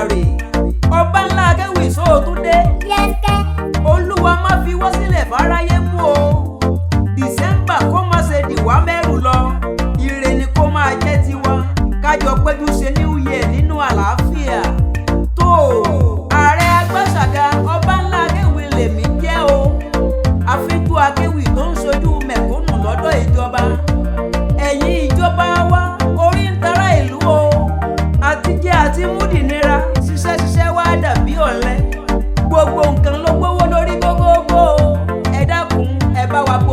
Èdùmàrè ọba ńlá akéwì sóòtúndé. Yẹ́sẹ̀. Olúwa má fi wọ́ sílẹ̀ fáráyé mú o. December kó má ṣe dìwá mẹ́rù lọ, ire ni kó máa jẹ́ tiwa, kájọ péjú ṣe New Year nínú àlàáfíà. Tó ààrẹ agbáṣàga ọba ńlá akéwì lèmi jẹ́ o, àfijù akéwì tó ń ṣojú mẹ̀kúnnù lọ́dọ̀ ìjọba. Ẹ̀yin ìjọba wa, orí ń tara ìlú o, àtijẹ́ àti múdìnira, ṣiṣẹ́ ṣiṣẹ́ wá dàbí ọ̀lẹ, gbogbo nǹkan ló gbówó lórí gógógó o. Ẹ dákun, ẹ bá wa bomi.